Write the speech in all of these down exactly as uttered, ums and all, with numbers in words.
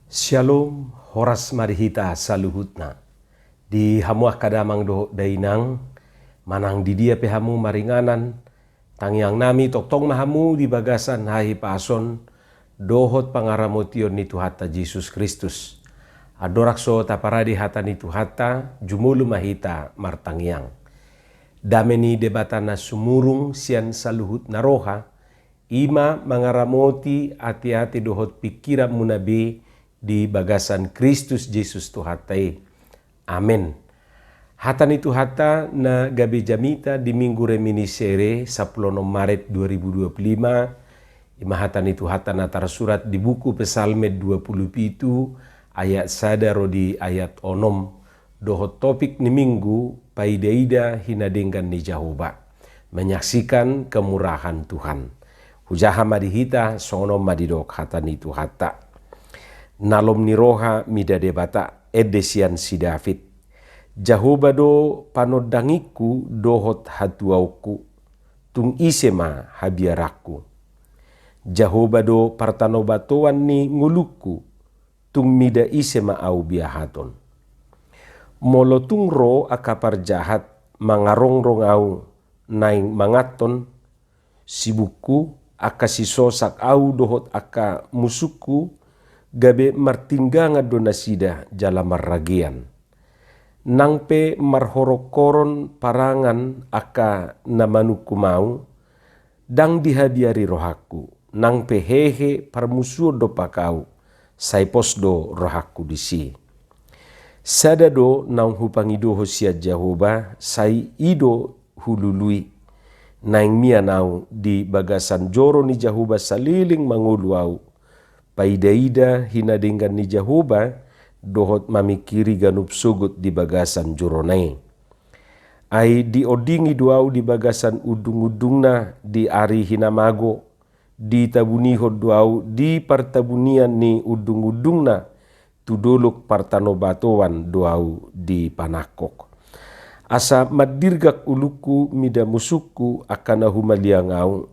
Syalom, horas ma di hita saluhutna. Di hamu angka damang dohot dainang, manang di dia pe hamu maringanan, tangiangnami tongtong ma hamu di bagasan hahipason dohot pangaramotion ni Tuhanta Jesus Kristus. Andorang so taparade hata ni Tuhanta, jumolo ma hita martangiang. Dame ni Debata na sumurung sian saluhutna roha, i ma mangaramoti ateate dohot pingkiranmuna be di bagasan Kristus Jesus Tuhanta i. Amen. Hata ni Tuhanta na gabe jamita di Minggu Reminiscere, sampulu onom Maret dua ribu dua puluh lima, i ma hata ni Tuhanta na tarsurat di buku Psalmen dua puluh pitu, ayat sada ro di ayat onom, dohot topik ni Minggu, Paida-ida hinadenggan ni Jahowa. Menyaksikan kemurahan Tuhan. Hujaha ma di hita, songon on ma didok hata ni Tuhanta. Na lom ni roha mida Debata, ende sian si David. Jahowa do panondangingku dohot hatuaonku, tung ise ma habiaranku. Jahowa do partanobatoan ni ngolungku, tung mida ise ma ahu biahaton. Molo tung ro angka parjahat mangarongrong ahu naeng manganhon, sibukku, angka sisosak ahu dohot angka musungku, gabe martinggangan do nasida jala marragean. Nang pe marhoronghoron parangan angka na manungkum ahu, ndang dihabiari rohangku, nang pe hehe parmusuon dompak ahu, sai pos do rohangku disi. Sada do naung hupangidohon sian Jahowa, sai i do hulului. Naeng mian ahu di bagasan joro ni Jahowa saleleng mangolu ahu, paida-ida hinadenggan ni Jahowa, dohot mamingkiri ganup sogot di bagasan jorona i. Ai diondingi do ahu di bagasan undung-undungna di ari hinamago, ditabunihon do ahu di partabunian ni undung-undungna, tu dolok partanobatoan do ahu dipanangkok. Asa mandirgak ulungku mida musungku angka na humaliang ahu.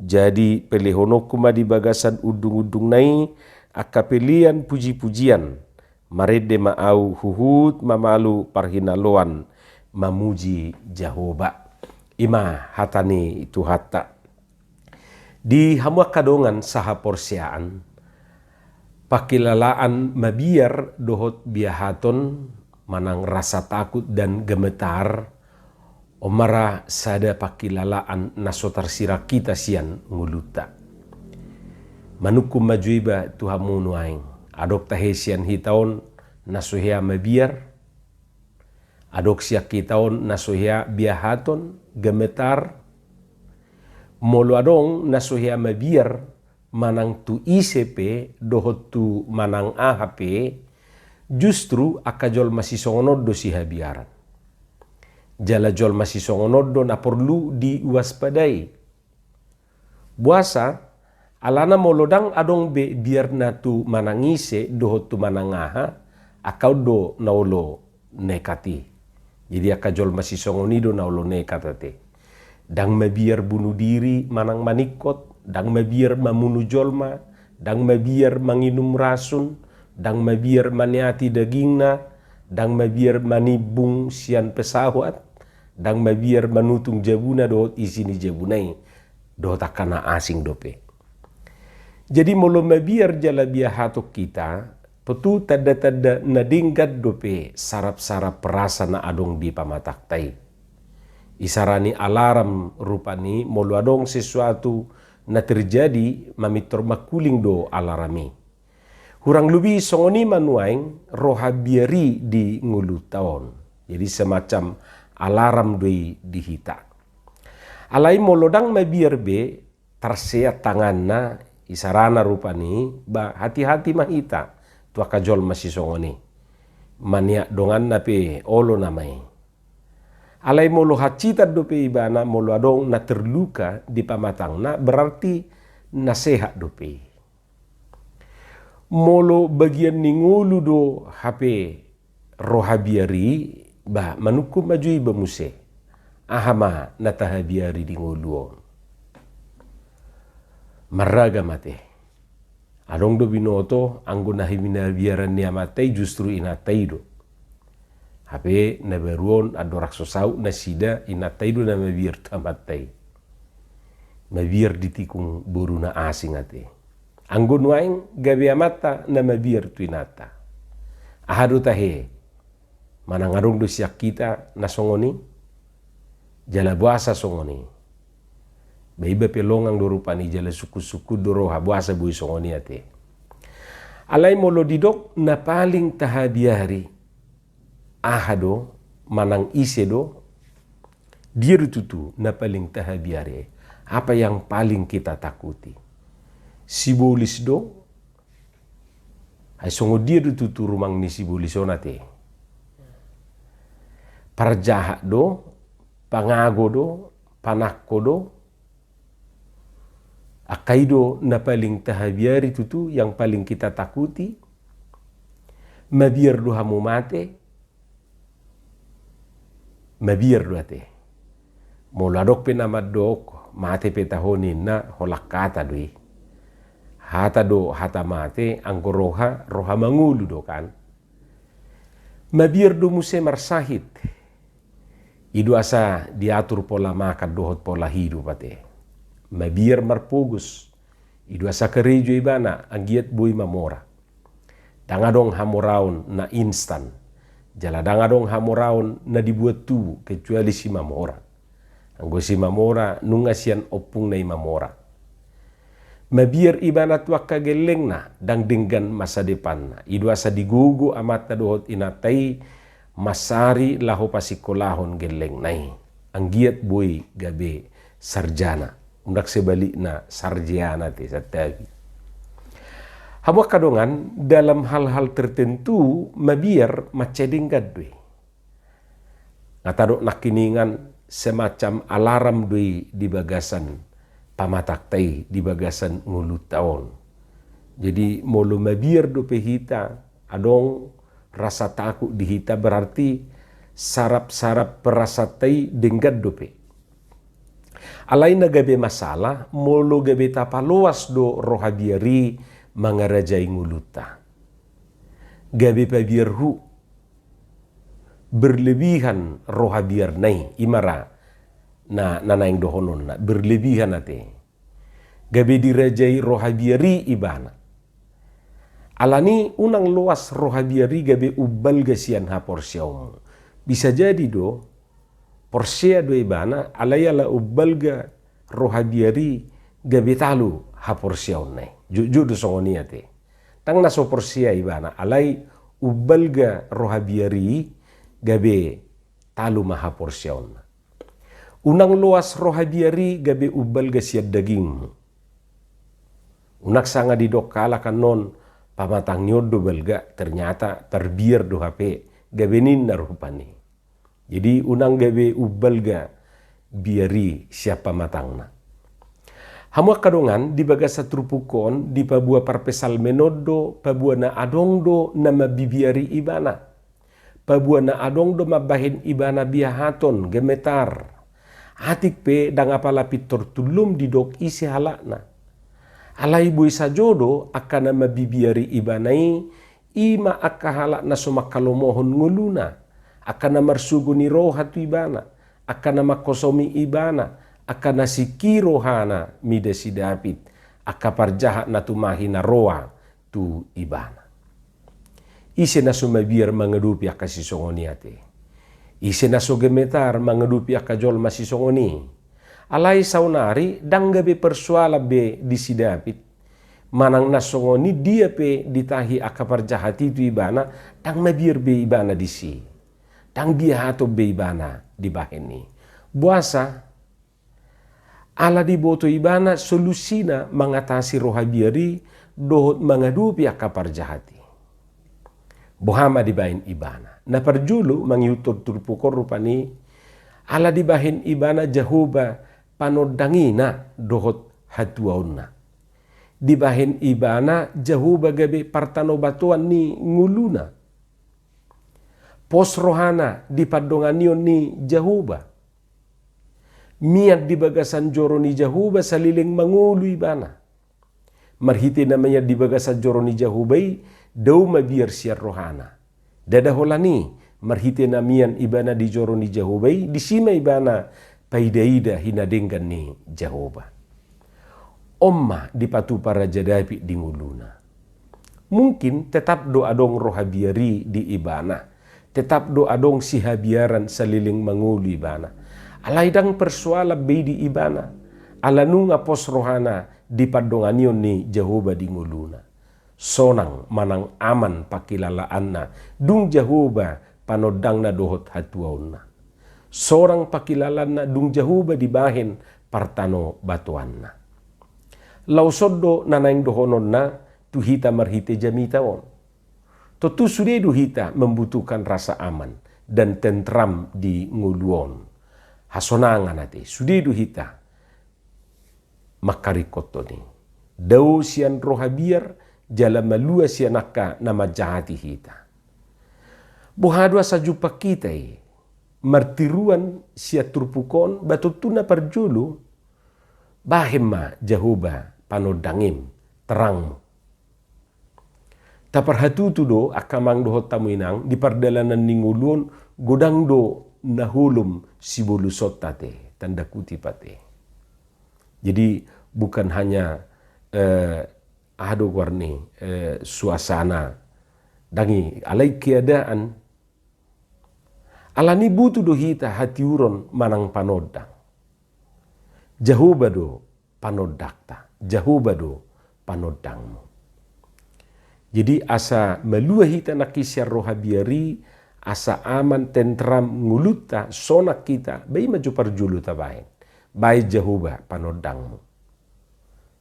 Jadi pelehononku ma di bagasan undung-undungna i angka pelean puji-pujian, marende ma ahu huhut mamalu parhinaloan mamuji Jahowa. I ma hata ni Tuhanta. Di hamu angka dongan sahaporseaan, pangkilalaan mabiar dohot biahaton manang rasa takut dan gemetar, on ma ra sada pangkilalaan na so tarsirang hita sian ngolunta. Manungkun ma jo iba tu hamu nuaeng, adong tahe sian hita on na so hea mabiar, adong sian hita on na so hea biahaton, gemetar. Molo adong na so hea mabiar, manang tu ise pe, dohot tu manang aha pe, justru angka jolma sisongon on do sihabiaran. Jala jolma sisongon on do na porlu diwaspadai. Boasa, alana molo ndang adong be biarna tu manang ise, dohot tu manang aha, angka on do na olo nekat i. Jadi angka jolma sisongon i do na olo nekat ate. Ndang mabiar bunuh diri manang maningkot, ndang mabiar mamunu jolma, ndang mabiar manginum rasun, ndang mabiar maniati dagingna, ndang mabiar manimbung sian pesawat, ndang mabiar manutung jabuna dohot isi ni jabuna i, dohot angka na asing dope. Jadi molo mabiar jala biahaton hita, tontu tanda-tanda na denggan dope sarap-sarap rasa na adong di pamatangta i. Isarana alarm rupani, molo adong sesuatu na terjadi, mamintor mangkuling do alarm i. Hurang lobi songon i ma nuaeng roha biar i di ngolunta on. Jadi semacam alarm do i di hita. Alai molo ndang mabiar be, tarseat tanganna, isarana rupani, ba hati-hati ma hita tu angka jolma sisongon i. Maniak donganna pe olo nama i. Alai molo hansitan dope ibana, molo adong na terluka di pamatangna, berarti na sehat dope i. Molo bagian ni ngolu do hape roha biar i, ba manungkun ma jo iba muse. Aha ma na tahabiari di ngolu on? Marragam ate. Adong do binoto anggo na hinabiaran ni amanta i justru inanta i do. Hape na baru on andorang so saut nasida, inanta i do na mabiar tu amanta i. Mabiar ditikung boru na asing ate. Anggo nuaeng gabe amanta na mabiar tu inanta. Aha do tahe? Manang adong do sian hita na songon i? Jala boasa songon i? Ba iba pe longang do rupani jala sungkun-sungkun do roha, boasa boi songon i ate. Alai molo didok na paling tahabiari, aha do, manang ise do, dia do tutu na paling tahabiari? Apa yang paling kita takuti? Sibolis do? Ai songon dia do tutu rumang ni sibolis on ate? Parjahat do, pangago do, panangko do? Angka i do na paling tahabiari tutu, yang paling kita takuti? Mabiar do hamu mate? Mabiar do ate. Molo adong pe na mandok, mate pe taho ninna, holan hata do i. Hata do hata mate, anggo roha, roha mangolu do kan. Mabiar do muse marsahit. I do asa diatur pola makan dohot pola hidup ate. Mabiar marpogos. I do asa karejo ibana, anggiat boi mamora. Ndang adong hamoraon na instan. Jala ndang adong hamoraon na dibuat tubu, kecuali simamora. Anggo simamora, nunga sian ompungna i mamora. Mabiar ibana tu angka gellengna, ndang denggan masa depanna. I do asa digogo amanta dohot inanta i mansari laho pasingkolahon gellengna i. Anggiat boi gabe sarjana. Unang sebalikna, sarjeana ate, santabi. Hamu angka dongan, dalam hal-hal tertentu, mabiar mansai denggan do i. Nga tadok nangkiningan, semacam alarm do i di bagasan pamatangta i, di bagasan ngolunta on. Jadi, molo mabiar dope hita, adong rasa takut di hita, berarti sarap-sarap perasanta i denggan dope. Alai na gabe masalah, molo gabe tapaloas do roha biar i mangarajai ngolunta. Gabe pabiarhu, berlebihan roha biarna i, i ma ra na, na naeng dohononna, berlebihan ate. Gabe dirajai roha biar i ibana. Alani unang loas roha biar i gabe umbalga sian haporseaonmu. Bisa jadi do, porsea do ibana, alai ala umbalga roha biar i gabe talu haporseaonna i. Jotjot do songon i ate. Ndang na so porsea ibana, alai umbalga roha biar i gabe talu ma haporseaonna. Unang loas roha biar i gabe umbalga sian dagingmu. Unang sanga didok halak annon, pamatang ni on do balga, ternyata tarbiar do hape, gabe ninna rupani. Jadi unang gabe umbalga biar i sian pamatangna. Hamu angka dongan, di bagasan turpuk on, di paboa parpsalmen on do, paboa na adong do na mambibiari ibana. Paboa na adong do mambahen ibana biahaton, gemetar. Atik pe ndang apala pintor tullum didok ise halakna. Alai boi sajo do angka na mambibiari ibana i, i ma angka halak na so manghalomohon ngoluna, angka na marsogo ni roha tu ibana, angka na manghosomi ibana, angka na singki rohana mida si David, angka parjahat na tumahi na roa tu ibana. Ise na so mabiar mangadopi angka sisongon i ate? Ise na so gemetar mangadopi angka jolma sisongon i? Alai saonari ndang gabe persoalan be di si David. Manang na songon i dia pe ditahi angka parjahat i tu ibana, ndang mabiar be ibana disi. Ndang biahaton be ibana dibahen i. Boasa? Ala diboto ibana solusina mangatasi roha biar i dohot mangadopi angka parjahat i. Boha ma dibahen ibana? Na parjolo mangihuthon turpuk on rupani, ala dibahen ibana Jahowa panondangina dohot hatuaonna. Dibahen ibana Jahowa gabe partanobatoan ni ngoluna. Pos rohana di pandonganion ni Jahowa. Mian di bagasan joro ni Jahowa saleleng mangolu ibana. Marhite na mian di bagasan joro ni Jahowa i, dao mabiar sian rohana. Ndada holan i, marhite na mian ibana di joro ni Jahowa i, disi ma ibana paidaida hinadenggan ni Jahowa. On ma dipatupa Raja David di ngoluna. Mungkin tetap do adong roha biar i di ibana, tetap do adong sihabiaran saleleng mangolu ibana. Alai ndang persoalan be i di ibana, ala nunga pos rohana di pandonganion ni Jahowa di ngoluna. Sonang manang aman pangkilalaanna dung Jahowa panondangna dohot hatuaonna. Sonang pangkilalaanna dung Jahowa dibahen partanobatoanna. Laos on do na naeng dohononna tu hita marhite jamita on. Tontu sude do hita membutuhkan rasa aman dan tentram di ngolu on. Hasonangan ate, sude do hita mangkaringkothon i. Dao sian roha biar, jala malua sian angka na manjahati hita. Boha do asa jumpang hita i martiruan sian turpuk on? Ba tontu na parjolo, bahen ma Jahowa panondangem, terangmu. Taparhatutu do angka amang dohot hamu inang, di pardalanan ni ngolu on godang do na holom sibolusonta ate, tanda kutip ate. Jadi bukan hanya eh, aha do goar ni eh, suasana, ndang i, alai keadaan. Alani butuh do hita hatiuron manang panondang. Jahowa do panondangta, Jahowa do panondangmu. Jadi asa malua hita nangkin sian roha biar i, asa aman tentram ngolunta, sonang hita, ba i ma jo parjolo tabahen. Bahen Jahowa panondangmu.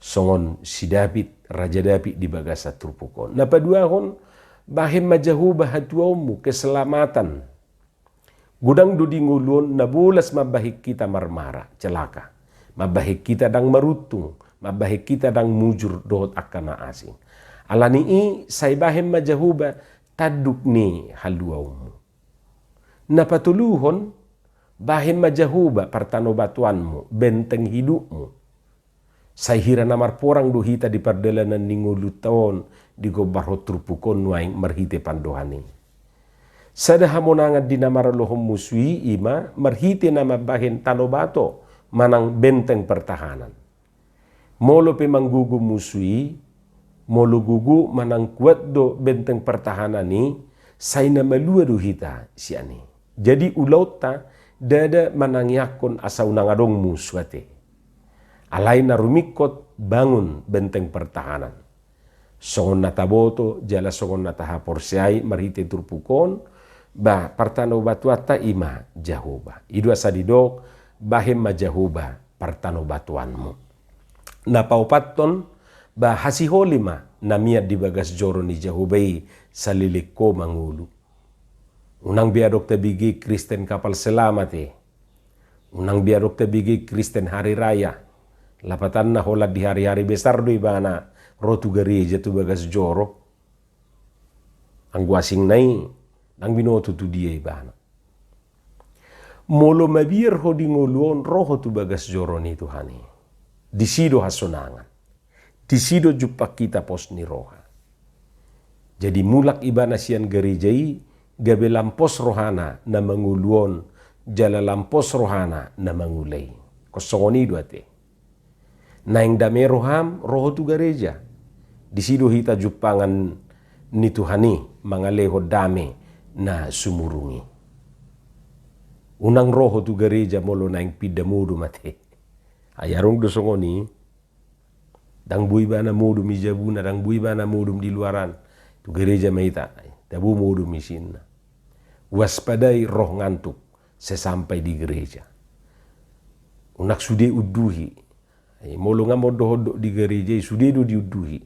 Songon si David, Raja David di bagasan turpuk on. Na paduahon, bahen ma Jahowa hatuaonmu, keselamatan. Godang do di ngolu on na bolas mambahen hita marmara, celaka. Mambahen hita ndang maruntung, mambahen hita ndang mujur dohot angka na asing. Alani i sai bahen ma Jahowa tanduk ni haluaonmu. Na patoluhon, bahen ma Jahowa partanobatoanmu, benteng hidupmu. Sai hira na marporang do hita di pardalanan ni ngolunta on, digombarhon turpuk on nuaeng marhite pandohan i. Sada hamonangan di na maralohon musu i, i ma marhite na mambahen tanobato manang benteng pertahanan. Molo pe manggogo musu i, molo gogo manang kuat do benteng pertahanan i, sai na malua do hita sian i. Jadi ulaonta ndada manangiangkon asa unang adong musu ate. Alai na rumingkot bangun benteng pertahanan. Songon na taboto jala songon na tahaporseai marhite turpuk on, ba partanobatoanta i ma Jahowa. I do asa didok, bahen ma Jahowa partanobatoanmu. Na paopathon, ba hasiholi ma na mian di bagas joro ni Jahowa i saleleng ho mangolu. Unang be adong tabege Kristen kapal selam ate. Unang be adong tabege Kristen hari raya. Lapatanna holan di hari-hari besar do ibana ro tu gareja tu bagas joro. Anggo asingna i, ndang binoto tu dia ibana. Molo mabiar ho di ngolu on, ro ho tu bagas joro ni Tuhan i. Disi do hasonangan. Disi do jumpang hita pos ni roha. Jadi mulak ibana sian gareja i, gabe lam pos rohana na mangolu on, jala lam pos rohana na mangula i. Ingkon songon i do ate. Naeng dame roham, ro ho tu gareja. Disi do hita jumpangan ni Tuhan i, mangalehon dame na sumurung i. Unang ro ho tu gareja molo naeng pinda modom ate. Ai adong do songon i. Ndang boi ibana modom i jabuna, ndang boi ibana modom di luaran. Tu gareja ma hita, tabo modom isinna. Waspadai roh ngantuk sesampai di gereja. Unang sude unduhi. Ai molo nga mondok-ondok di gareja i, sude do diunduhi.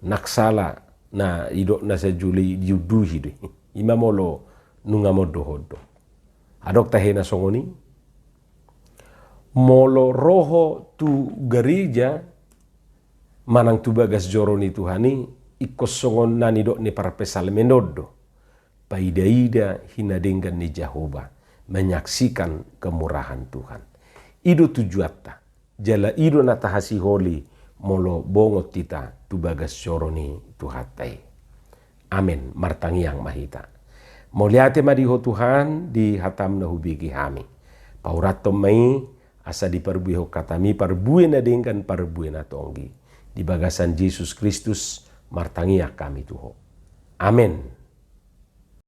Ndang sala na idok na sajolo i, diunduhi do i. I ma molo nunga mondok-ondok. Adong tahe na songon i? Molo ro ho tu gareja manang tu bagas joro ni Tuhan i, ingkon songon na nidok ni parpsalmen on do. Paida-ida hinadenggan ni Jahowa, menyaksikan kemurahan Tuhan. I do tujuanta, jala i do na tahasiholi molo bongot hita tu bagas joro ni Tuhanta i. Amen. Martangiang ma hita. Mauliate ma di Ho Tuhan, di hataM na hubege hami. Paurathon ma i, asa diparbuehon hataMi parbue na denggan, parbue na tonggi. Di bagasan Jesus Kristus martangiang hami tu Ho. Amen.